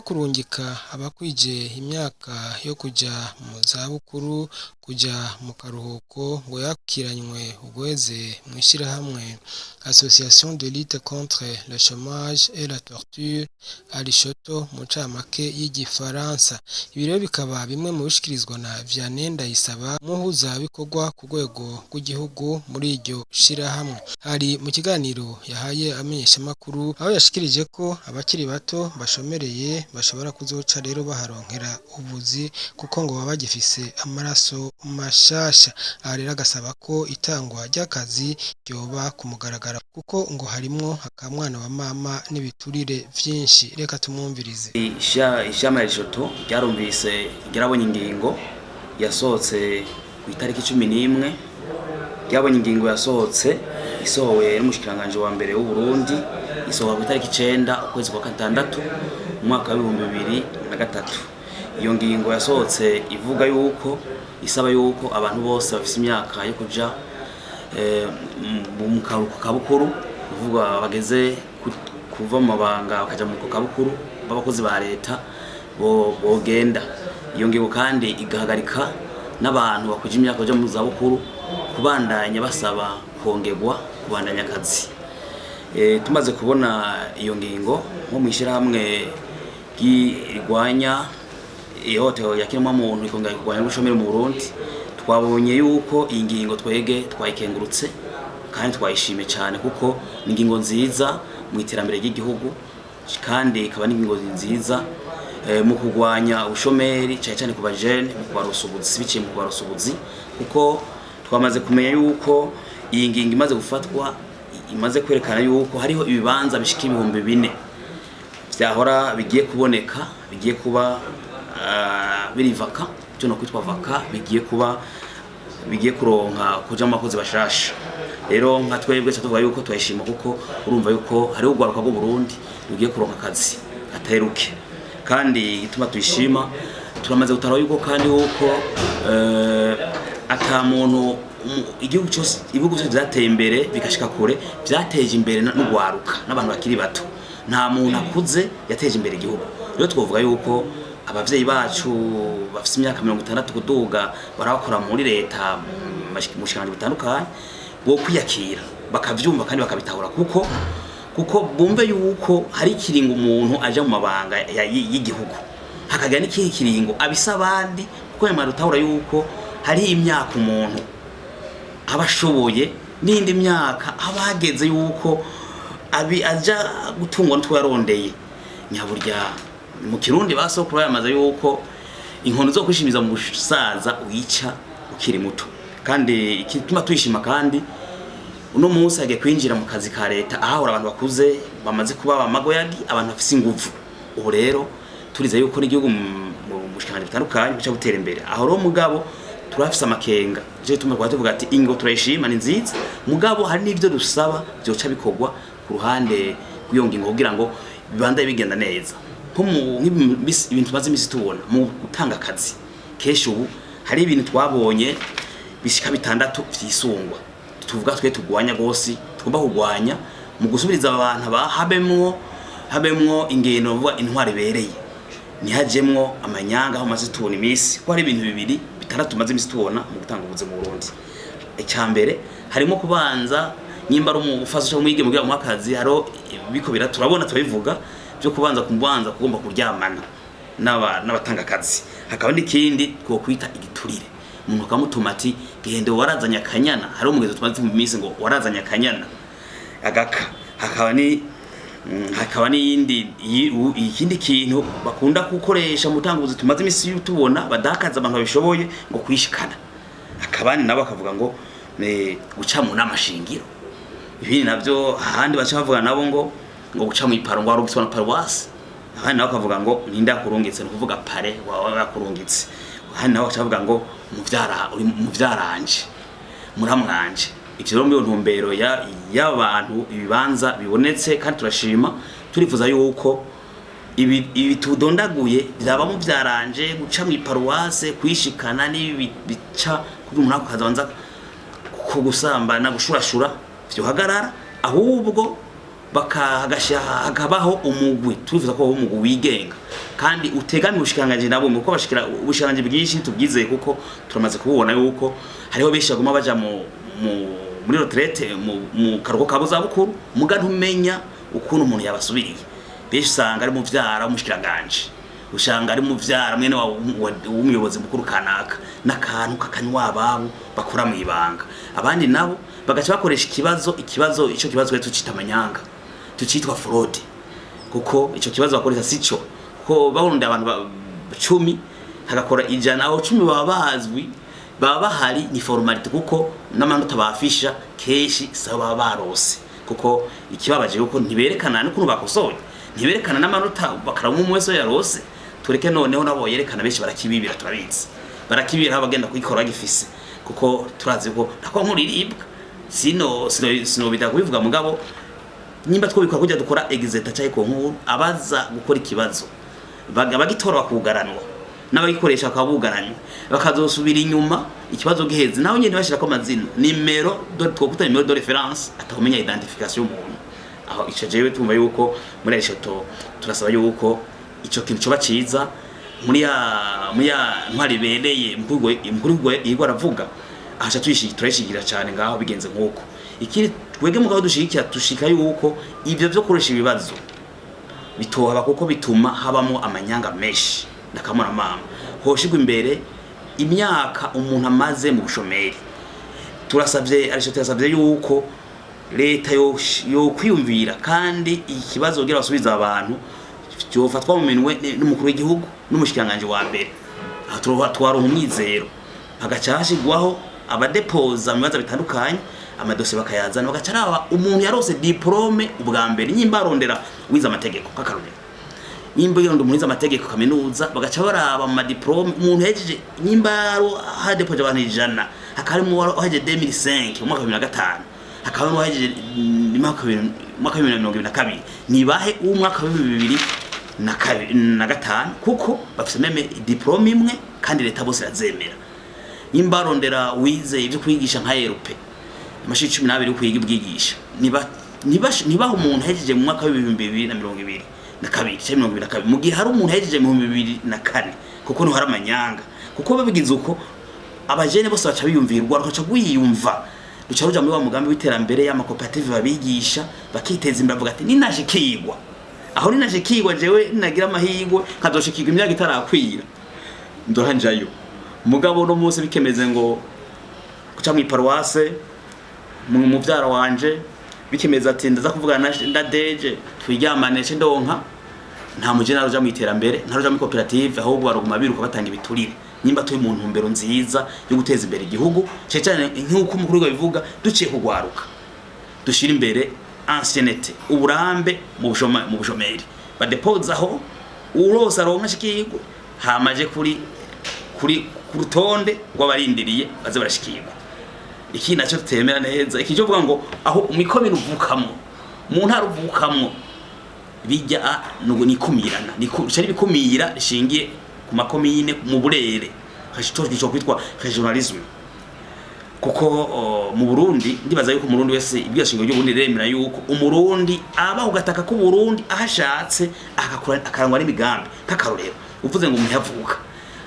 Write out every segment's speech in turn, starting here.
Kurungika abakwije imyaka yo kuja mu zabukuru kuja mu karuhuko ngo yakiranywe ugweze mw'ishirahamwe Association de lutte contre le chômage et la torture, Alishoto mu ncamake y'igifaransa. Ibi rero bikaba bimwe mu bishikirizwa na Vianney Ndayisaba, umuhuzabikorwa ku rwego rw'igihugu muri iryo shirahamwe. Hari mu kiganiro yahaye amenyeshamakuru, aho yashikirije ko abakiri bato bashomereye bashobora kuzoca rero baharonkera ubuzi, kuko ngo baba bagifise amaraso mashasha. Aha rero agasaba ko itangwa ry'akazi ryoba ku mugaragaro, kuko ngo harimwo akamwana wa mama n'ibiturire vyinshi. Reka tumwumvirize. Ishami Alishoto ryarumvise, ryarabonye ingingo yasohotse ku itariki 11. Ryabonye ingingo yasohotse, isohowe n'umushikiranganji wa mbere w'u Burundi, isohoka ku itariki 9 ukwezi kwa gatandatu mu mwaka wa 2003. Iyo ngingo yasohotse ivuga yuko isaba yuko abantu bose bafise imyaka yo kuja mu karuhuko kabukuru, kuvuga bageze kuva mu mabanga bakaja mu kabukuru b'abakozi ba leta, bogenda. Iyo ngingo kandi igahagarika n'abantu bakwije imyaka baja mu zabukuru kubandanya basaba kongerwa kubandanya akazi. Tumaze kubona iyo ngingo, nko mw'ishirahamwe rirwanya ihohoterwa rya kiremwamuntu ikongera kurwanya n'ubushomeri mu Burundi, twabonye yuko iyi ngingo twege twayikengurutse kandi twayishimye cyane, kuko ni ingingo nziza mu iterambere ry'igihugu, kandi ikaba n'ingingo nziza mu kurwanya ubushomeri, cyane cyane ku bajene, mu kubaronsa ubuzi, biciye mu kubaronsa ubuzi, kuko twamaze kumenya yuko iyi ngingo imaze gufatwa imaze kwerekana yuko hariho ibibanza bishika 4000 vyahora bigiye kuboneka, bigiye kuba biri vacants, cyo no kwitwa vacants, bigiye kuba bigiye kuronka kuja mu bakozi bashasha. Rero nka twebwe ca tuvuga yuko twayishima, kuko urumva yuko hariho urwaruka rw'u Burundi rugiye kuronka akazi ataheruke. Kandi igituma tuyishima, turamaze gutara yuko kandi yuko ata muntu igihugu cyose, ibihugu byose byateye imbere bigashika kure, byateje imbere n'urwaruka n'abantu bakiri bato. Nta muntu akuze yateje imbere igihugu. Rero twovuga yuko abavyeyi bacu bafise imyaka 60 kuduga barabakora muri leta mu bushikiranganji butandukanye bo kwiyakira, bakavyumva kandi bakabitahura, kuko bumve yuko hari ikiringo umuntu aja mu mabanga y'igihugu, hakagira n'ikindi kiringo abisa abandi, kuko yamara utahura yuko hari imyaka umuntu aba ashoboye n'indi myaka aba hageze yuko abi aja gutungwa n'utwo yarondeye. Nyaburya mu Kirundi basokuru bayamaze yuko inkono zo kwishimiza mu busaza uyica ukiri muto. Kandi igituma tuyishima, kandi uno munsi hagiye kwinjira mu kazi ka leta ahahora abantu bakuze bamaze kuba abamagoyagi, abantu bafise inguvu. Ubu rero turize yuko n'igihugu mu bushikiranganji butandukanye buca butera imbere. Aho rero mugabo turafise amakenga, je tuma kwa tuvuga ati ingo turayishima, ni nziza, mugabo hari n'ivyo dusaba vyoca bikorwa ku ruhande rw'iyo ngingo kugira ngo bibandaye bigenda neza, nko mu ibintu tumaze imisi tubona mu gutanga akazi. Kenshi ubu hari ibintu twabonye bishika bitandatu vyisungwa, tuvuga twe tugwanya gose, tugomba kugwanya mu gusubiriza abantu aba habemwo ingendo, bavuga intwari ibereye, ntihajemwo amanyanga. Aho maze tubona iminsi ko hari ibintu bibiri bitandatu tumaze imisi tubona mu gutanga ubuzi mu Burundi. Icya mbere harimo kubanza, nyimba ari umufasha cyangwa umwigeme kugira ngo umuhe akazi, hariho biko bira turabona turabivuga byo kubanza kugomba kuryamana n'abatanga akazi. Hakaba n'ikindi twokwita igiturire, umuntu akamutuma ati: "Gende warazanye akanyana." Hariho umugenzo tumaze mu minsi ngo warazanye akanyana agaka. Hakaba n'iyindi ikindi kintu bakunda gukoresha mu butanguzi tumaze imisi tubona, badakaza abantu babishoboye, ngo kwishikana. Akabandi nabo bakavuga ngo guca mu nama shingiro. Ibindi navyo ahandi baca bavuga nabo ngo guca mu iparo, ngo warungitswe na paruwasi. Ahandi nabo bakavuga ngo ninde yakurungitse, ni ukuvuga parrain wawe yakurungitse. Ahandi nabo baca bavuga ngo muvyara uri muvyaranje, muramwanje. Ivyo rero muri iyo ntumbero y'abantu ibibanza bibonetse, kandi turashima, turifuza yuko ibi tudondaguye byaba muvyaranje, guca mu iparuwase, kwishikana, n'ibi bica kugira umuntu akabanza ku gusambana, gushurashura, vyohagarara ahubwo. Bakagasha hakabaho umugwi, twifuza ko umugwi wigenga kandi utegamiye ubushikiranganji nabwo, kuko bashikira ubushikiranganji bwinshi tubwizeye, kuko turamaze kububona yuko hariho benshi baguma baja muri retraite, mu karuhuko ka buzabukuru, muga ntumenya ukuntu umuntu yabasubiriye. Benshi usanga ari muvyara w'umushikiranganji, usanga ari muvyara mwene w'umuyobozi mukuru kanaka, n'akantu kakanywa ababo bakora mu ibanga. Abandi nabo bagaca bakoresha ikibazo. Ico kibazo rero tucita amanyanga, tucitwa fraude, kuko ico kibazo bakoresha sico, kuko barunda abantu 10 hagakora 100, aho 10 baba bazwi, baba bahari, ni formalité, kuko n'amanota bafisha kenshi sawa baba barose. Kuko ikibabaje yuko ntiberekana n'ukuntu bakosoye, ntiberekana n'amanota, bakaraba umwe wese yarose. Tureke noneho nabo yerekana, benshi barakibibira, turabizi, barakibira aho bagenda kuyikora bagifise, kuko turazi ko ntako nkuriribwa sino bida kubivuga. Mugabo nimba twobikora kujya dukora exeta cyangwa concours, abaza gukora ikibazo bagitora bakugaranwa, n'abagikoresha bakabugaranywa, bakazosubira inyuma ikibazo giheze, naho nyene bashirako amazina, numéro de twokuta, numéro de référence, atawumenya identification y'umuntu. Aho ico jewe tumva yuko muri Arishoto turasaba yuko ico kintu coba ciza muri ya ntwari ibereye. Mukuru yego aravuga ahaca turayishigira cyane ngaho bigenze nkuko. Ikindi twebwe mugabo dushigikira, dushika yuko ivyo vyo koresha ibibazo bitohaba, kuko bituma habamo amanyanga menshi ndakamura mama. Hoshigwa imbere imyaka umuntu amaze mu bushomeri. Turasavye arisho, turasavye yuko leta yo kwiyumvira kandi ikibazo kugira basubiza abantu cyofatwa mu minwe n'umukuru w'igihugu n'umushikiranganje wa mbere. Aha twaronka umwizero, hagaca hashigwaho abadepoza mu bibanza bitandukanye, amadosiye bakayazana, bagaca araba umuntu yarose diplôme ubwa mbere. Nyimba arondera wize amategeko, k'akarorero, nimba yarondera umuntu wize amategeko kaminuza, bagaca baraba mu ma diplômes umuntu yahejeje. Nimba hadepoje abantu 100, hakaba harimo uwahejeje 2005, mu mwaka wa 2005, hakaba n'uwahejeje mu mwaka wa 2022, nibahe uw'umwaka wa 2002 na gatanu, kuko bafise même diplôme imwe kandi leta bose irazemera. Nimba arondera wize ibyo kwigisha nka ERP, amashuri 12 yo kwiga ubwigisha, niba umuntu ahejeje mu mwaka wa 2022 cyangwa 22, mu gihe hari umuntu ahejeje mu 2004, kuko niho hari amanyanga. Kuko babigize uko, abajene bose baca biyumvirwa, rukaca rwiyumva, ruca ruja muri wa mugambi w'iterambere y'amakoperative, babigisha bakiteza imbere, bavuga ati ninashikirwa aho, ninashikirwa jewe, ninagira amahirwe nkazoshikirwa imyaka itarakwira, ndora njayo. Mugabo no munsi bikemeze ngo guca mu iparuwase mu muvyara wanje, bikemeza ati ndaza kuvugana na DG twiryamane ce ndonka, nta mujene aruja mu iterambere, ntaruja muri koperative, ahubwo baraguma biruka batanga ibiturire. Nimba turi mu ntumbero nziza yo guteza imbere igihugu, cyane cyane nk'uko umukuru w'igihugu abivuga, duciye kugwaruka, dushira imbere ancienneté, uburambe mu bushomeri, badepoza aho urose aronka ashikirwe, hamaje kuri ku rutonde rw'abarindiriye baze barashikirwa. Iki nacyo tutemera neza, iki cyo vuga ngo aho mikomine uvukamwo, mu ntara uvukamwo, bijya nugo nikumirana cari bikumira rishingiye ku makomine mu burere cyo kwitwa régionalisme. Kuko mu Burundi ndibaza yuko umurundi wese ibyo shingiro ry'Uburundi riremera yuko umurundi aba ugataka ko Burundi ahashatse akakura akarangwa n'imigambi. K'akarorero, uvuze ngo umuntu yavuka,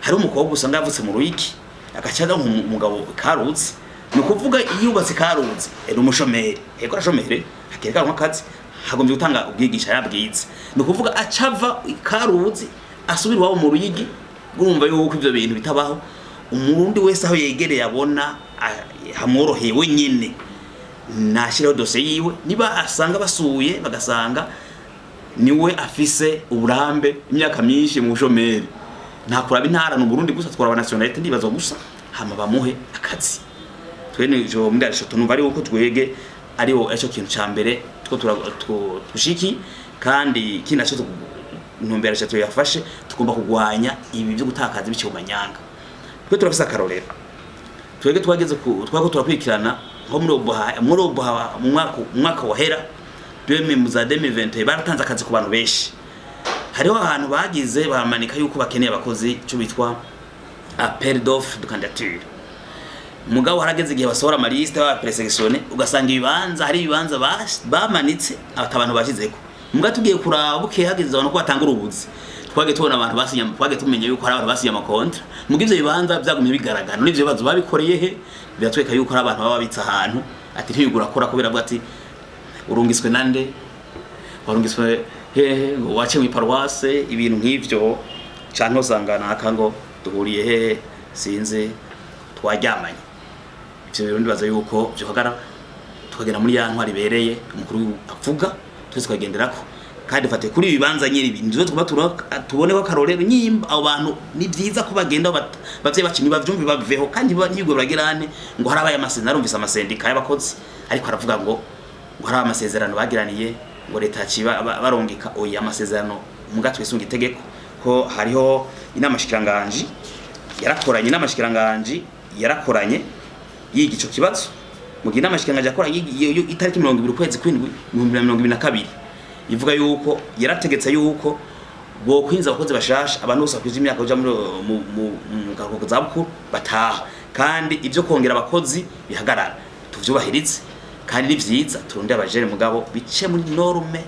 hari umukobwa usanga yavutse mu Ruyiki, agaca aza umugabo Karuzi, ni ukuvuga yubatse Karuzi, ni umushomeri, yego arashomere, hakiri akazi, hagombye gutanga ubwigisha yabwize, ni ukuvuga acava Karuzi asubira iwabo mu Ruyigi. Urumva yuko ivyo bintu bitabaho. Umurundi wese aho yegereye abona hamworoheye wenyene nashyiraho dosiye yiwe. Niba asanga basuye bagasanga niwe afise uburambe, imyaka myinshi mu bushomeri, nta kuraba intara, ni Burundi gusa, twaraba nationalité ndibazwa gusa, hama bamuhe akazi. Twene jo muri arisho tunumva ari uko twege ariho ico kintu ca mbere two tushiki. Kandi ikindi naco, intumbero eshatu yafashe, tugomba kugwanya ibi byo gutakaza ibice mu manyanga. Twe turafise akarorero, twege twageze ku twako turakurikirana nko muri Obuha mu mwaka wahera beme mu za 2020, baratanze akazi ku bantu benshi. Hariho ahantu bagize bamanika yuko bakeneye abakozi, cyo bitwa appel d'offre de candidature. Mugabo harageze igihe basohora ama listes baba présélectionné, ugasanga ibibanza, hari ibibanza bamanitse ata abantu bashizeko. Muga tugiye kuraba buke, hageze abantu ko batanga urubuzi, twagiye tubona abantu basinya, twagiye tumenya yuko hari abantu basinye ama contrats, muga ivyo bibanza byagumye bigaragara. None ivyo bibazo babikoreye he? Biratwereka yuko hari abantu baba babitse ahantu ati ntiyigura akora, kubera avuga ati urungiswe nande, warungiswe hehe, ngo wace mu paroisse, ibintu nk'ivyo, canke usanga naka ngo duhuriye hehe, sinzi, twaryamanye. Ivyo rero ndibaza yuko vyohagara, tukagenda muri ya ntwari ibereye umukuru avuga, twese tukagenderako. Kandi dufate kuri ibi bibanza nyiri ibi nivyo tuba tubone ko akarorero nyimba abo bantu ni vyiza ko bagenda bavye baca bavyumve baveho, kandi ntibigwe baragirane ngo harabaye amasezerano. Narumvise amasendika y'abakozi ariko aravuga ngo hari amasezerano bagiraniye, ngo leta yaciye barungika. Oya, amasezerano muga twisunga itegeko, ko hariho inama shikiranganji yarakoranye, inama shikiranganji yarakoranye yiga ico kibazo. Mu gihe inama shikiranganji yakoranye itariki 20 ukwezi kw'indwi 2022, ivuga yuko yarategetse yuko bokwinza abakozi bashasha, abantu bose bakwije imyaka kuja muri mu karuhuko zabukuru bataha, kandi ivyo kongera abakozi bihagarara. Tuvyubahirize, kandi ni vyiza turondere abajene, mugabo bice muri norme,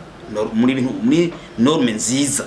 muri bintu, muri norme nziza.